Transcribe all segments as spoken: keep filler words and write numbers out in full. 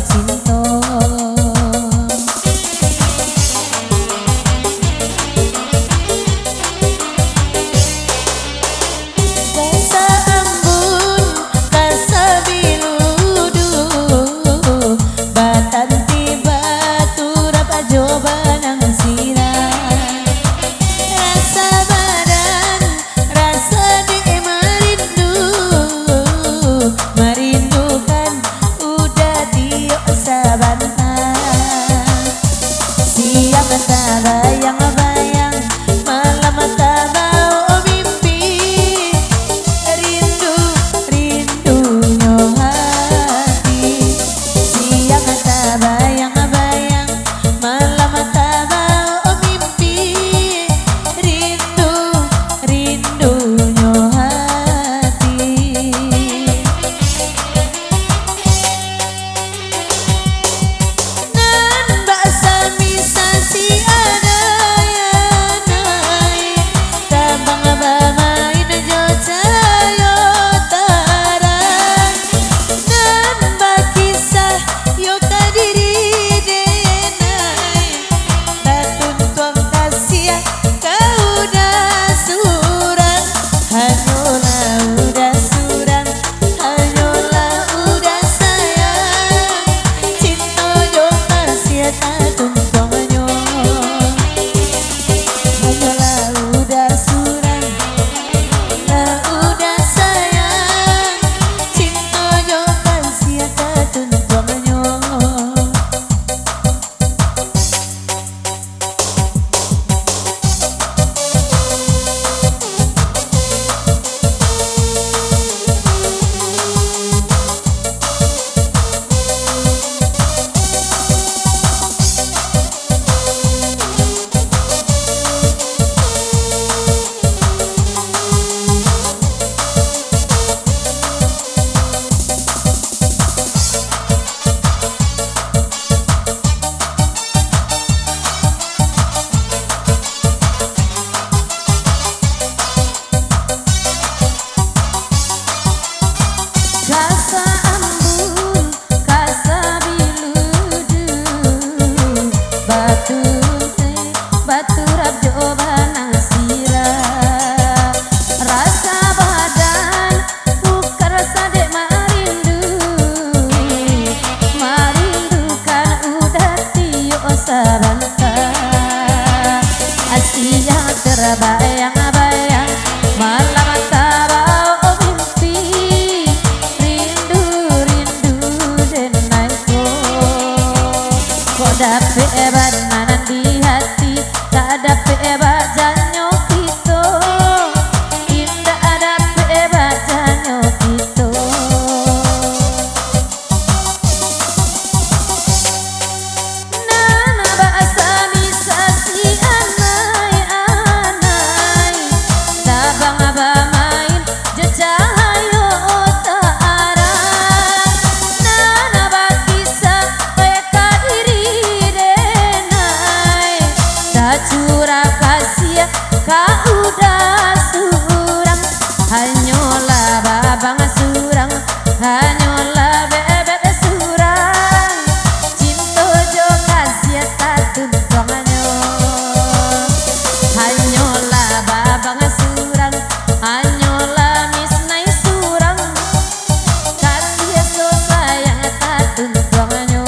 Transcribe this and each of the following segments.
cinto. Kasa ambun, kasa biludu, batanti baturap jo banang sirah. Rasa badan, rasa dek marindu, marindukan udah tiok sabanta. Siang tabayang-bayang, malam tabao mimpi, rindu, rindunyo hati. Siang tabayang-bayang, malam tabao mimpi, rindu, rindunyo hati. Nan bak sami sasi anai-anai, tabang bamain jo cahayo tarang. Nan bakisah yo ka diri denai, tatuntuang kasiah ka udah surang. Hanyolah udah surang, hanyolah udah sayang, cinto jo kasiah tatuntuangnyo. Hanyolah udah surang, lah udah sayang, cinto jo kasiah tatuntuangnyo. Kasa ambun, kasa biludu, batunti, baturap jo banang sirah. Rasa badan, bukan rasa dek marindu, marindukan udah tiok sabanta. Siang tabayang-bayang, malam tabao mimpi, rindu-rindu denai ko. Kok dapek bana nan di hati, tak dapek bak janyo kito, indak dapek bak janyo kito. Nan bak sami sasi anai-anai, tabang bamain jo cahayo tarang. Nan bakisah ka diri denai, tacurah kasiah ka udah surang. Hanyolah babang surang, hanyolah bebek surang, cinto jo kasiah tatuntuangnyo. Hanyolah babang surang, hanyolah misnai surang, kasiah jo sayang tatuntuangnyo.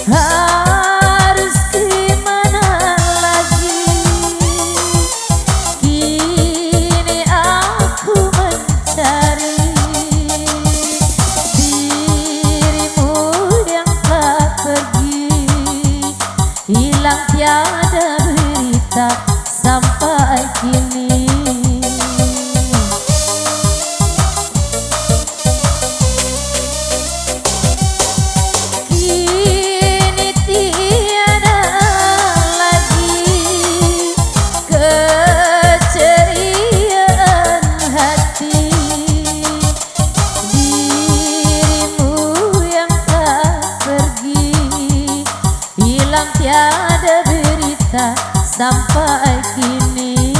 Harus di mana lagi, kini aku mencari dirimu yang telah pergi, hilang tiada berita sampai kini. Kini tiada lagi keceriaan hati, dirimu yang telah pergi, hilang tiada berita sampai kini.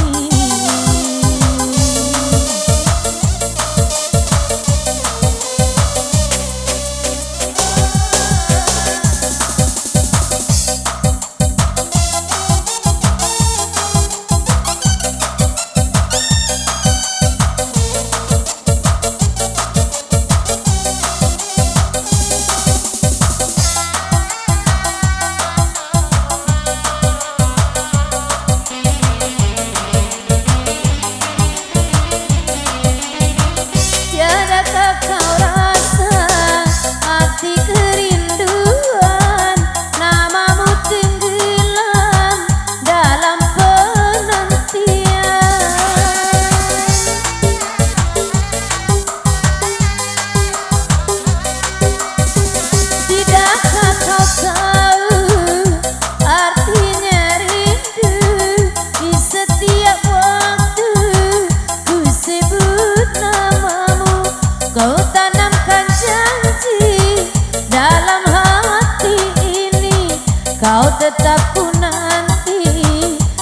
Dalam hati ini kau tetap ku nanti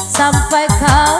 sampai kau